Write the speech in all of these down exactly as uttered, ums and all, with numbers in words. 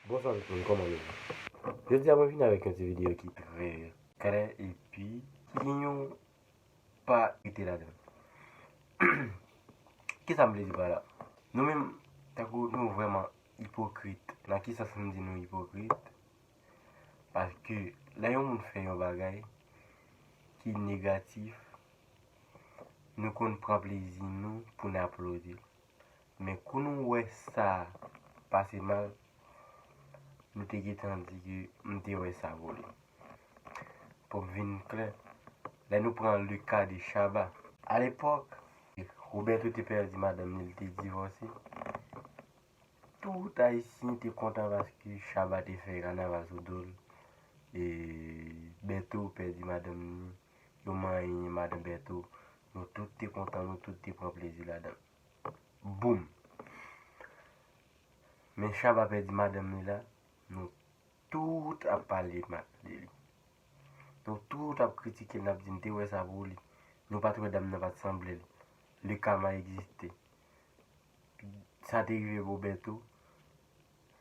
Bonswa tout moun, kòman nou ye? Jodi a mwen vin avèk yon ti videyo ki trè klè epi ki gen yon pa rete ladan. Kisa m vle di pa la? Nou menm, tankou nou vrèman ipokrit. Nan ki sans m di nou ipokrit? Paske lè yon moun fè yon bagay ki negatif, nou konn pran plezi nou pou n aplodi l. Men kou nou wè sa pase mal, nou te gentan di ke m te wè sa pou li. Pou m vin klè, lè nou pran le ka de Shabba, alepòk, Roberto te pèdi madanm li, li te divòse. Tout Ayisyen te kontan paske Shabba te fè kanaval sou do l. E Bertho pèdi madanm li, yo manyen madanm Bertho. Nou tout te kontan, nou tout te pran plezi ladan l. Boum! Men Shabba pèdi madanm li la, nou tout ap pale mal de li. Nou tout ap kritike l, n ap di n te wè sa pou li. Nou pa t wè dam nan pa t sanble l. Le karma egziste. Sa te rive Roberto,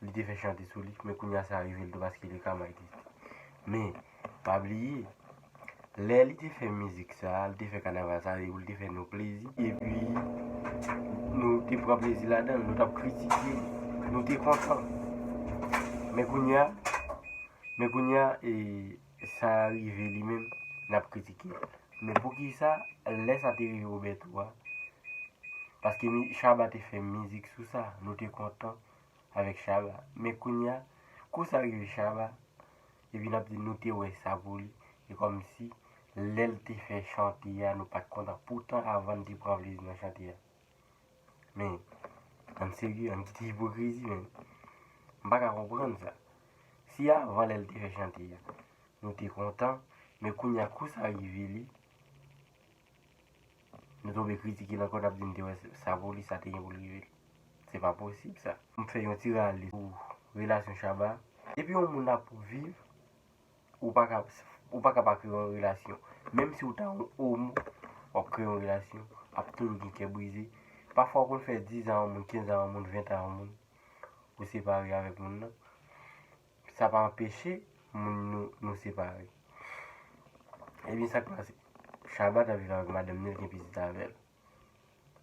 li te fè chante sou li, men kounye a sa rive l tou paske le karma egziste. Men, pa bliye, lè li te fè mizik sa, li te fè kanaval sa, li te fè nou plezi, epi nou te pran plezi ladan l, nou t ap kritike, nou te kontan. Men kounye a, men kounye a, e, sa rive li menm, n ap kritike. Men poukisa, lè sa te rive Roberto a, paske mi-, Shabba te fè mizik sou sa, nou te kontan avèk Shabba. Men kounye a, kou sa rive Shabba, epi n ap di nou te wè sa pou li, e kòmsi lè l te fè chante a, nou pa t kontan. Poutan, avan n te pran plezi nan chante a. Men, ann serye, ann kite ipokrizi, men. M pa ka konprann sa. Si avan lè l te fè chante a, nou te kontan, men kounye a kou sa rive li, nou tonbe kritike l ankò, n ap di n te wè sa pou li, sa te gen pou l rive l. Se pa posib sa. M fè yon ti rale sou relasyon Shabba. Depi yon moun ap viv, ou pa ka, ou pa ka pa kreye yon relasyon. Menm si ou ta yon omo, w ap kreye yon relasyon, ap toujou gen kè brize. Pafwa ou konn fè diz an yon moun, kenz an yon moun, ven an yon moun, ou separe avèk moun nan. Sa pa anpeche moun nou, nou separe. Ebyen, sa k pase? Shabba t ap viv avèk madanm ni, l gen pitit avè l.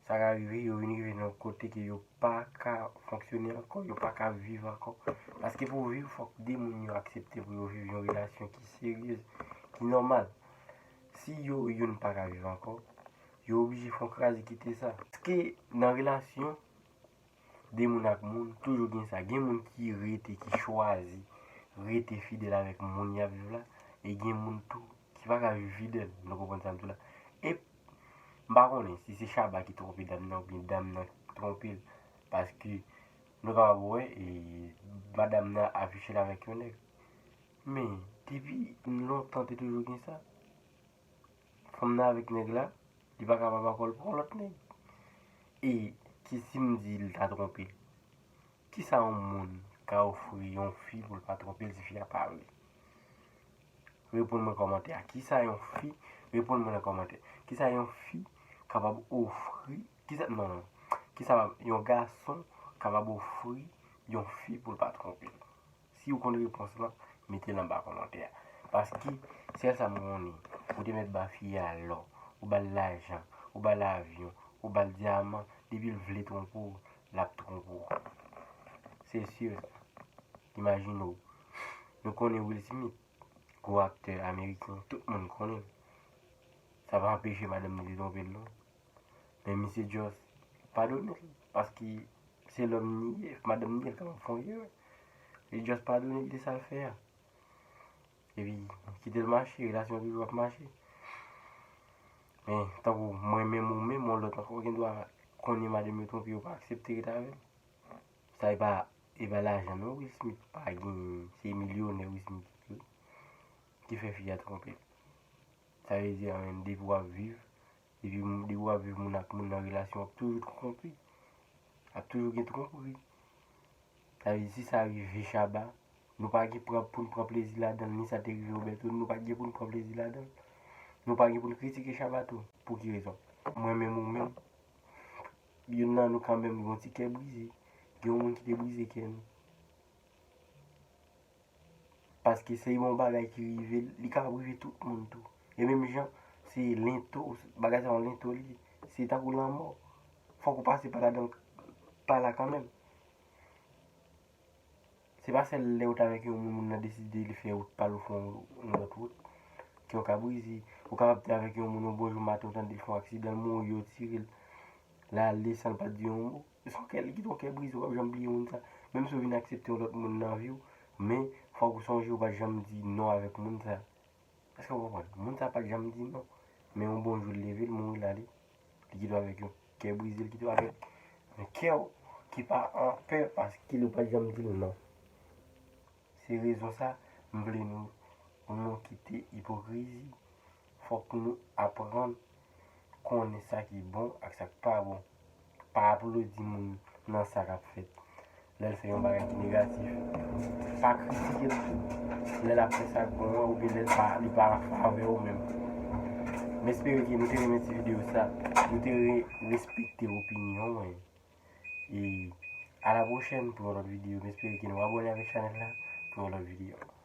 Sa ka rive, yo vin rive nan yon kote ke yo pa ka fonksyone ankò, yo pa ka viv ankò. Paske pou viv, fòk de moun yo aksepte pou yo viv yon relasyon ki seryez, ki nòmal. Si yo youn pa ka viv ankò, yo oblije fè yon kraze kite sa. Paske nan relasyon, de moun ak moun, toujou gen sa. Gen moun ki rete, ki chwazi rete fidèl avèk moun y ap viv la, e gen moun tou ki pa ka viv fidèl. Nou konprann sa m di w la? E m pa konnen si se Shabba ki twonpe dam nan oubyen dam nan ki twonpe l. Paske nou kapab wè, e, madanm nan afiche l avèk yon nèg. Men, depi lontan, te toujou gen sa. Fanm nan avèk nèg la, li pa kapab ankò l pran lòt nèg. E ki si m di l ta twonpe l? Kisa yon moun ka ofri yon fi pou l pa twonpe l si fi a pa vle? Reponn mwen kòmantè a. Kisa yon fi, reponn mwen nan kòmantè. Kisa yon fi kapab ofri, kisa, non, non. Kisa yon gason kapab ofri yon fi pou l pa twonpe l? Si w konn repons lan, mete l anba kòmantè a. Paske, sèl sa m konnen, ou te mèt ba fi a lò, ou ba l lajan, ou ba l avyon, ou ba l dyaman, depi l vle twonpe w, l ap twonpe w. Se si sa. Imajine w. Nou konnen Will Smith, gwo aktè ameriken, tout moun konnen l. Sa pa anpeche madanm ni te twonpe l, non. Men misye just padone l, paske se lòm ni ye, madanm ni ye, l kapab fè yon erè. Li just padone l de sa l fè a. Epi, kite l mache, relasyon an toujou ap mache. Men, tankou mwen menm ou menm, yon lòt ankò gen dwa konnen madanm yo twonpe, yo pa aksepte ret avè l. Sa e pa, e pa lajan non, Will Smith pa gen, se milyonè Will Smith ye, ki fè fi a twonpe l. Sa vle di, an, depi w ap viv, depi, depi w ap viv moun ak moun nan relasyon, w ap toujou twonpe. Ap toujou gen twonpri. Sa vle di, si sa rive Shabba, nou pa gen pran, pou n pran plezi ladan l, ni sa te rive Roberto, nou pa gen pou n pran plezi ladan l. Nou pa gen pou n kritike Shabba tou. Pou ki rezon? Mwen menm ou menm, youn nan nou kanmenm gen yon ti kè brize. Gen yon moun ki te brize kè nou. Paske se yon bagay ki rive l, li ka rive tout moun tou. E menm jan, se lento, bagay sa yon lento li ye. Se tankou lanmò. Fòk ou pase pa ladan l, pa la kanmenm. Se pa sèl lè ou t avèk yon moun, moun nan deside li fè wout pa l, ou fè yon, yon lòt wout, kè w ka brize. Ou kapab te avèk yon moun, yon bon jou maten, ou tande l fè yon aksidan, l mouri, yo tire l, l ale san l pa t di yon mo. Se yon kè, li kite yon kè brize, ou p ap janm bliye moun sa. Menm si w vin aksepte yon lòt moun nan vi w, men fòk ou sonje ou pa t janm di non avèk moun sa. Èske w konprann? Moun sa pa t janm di non. Men yon bon jou, l leve, l mouri, l ale. Li kite w avèk yon kè brize, li kite w avèk yon kè ki pa an pè paske li pa t janm di l non. Se rezon sa, m vle nou, pou nou kite ipokrizi, fòk nou aprann konnen sa ki bon ak sa k pa bon. Pa aplodi moun nan sa k ap fèt. Lè l fè yon bagay ki negatif, pa kritike l tou. Lè l ap fè sa k bon an, oubyen lè l pa, li pa an favè w menm. M espere ke nou te renmen ti videyo sa. Nou te re-, respekte opinyon mwen. E a la pwochèn pou yon lòt videyo. M espere ke nou abòne avèk chanèl la pou yon lòt videyo.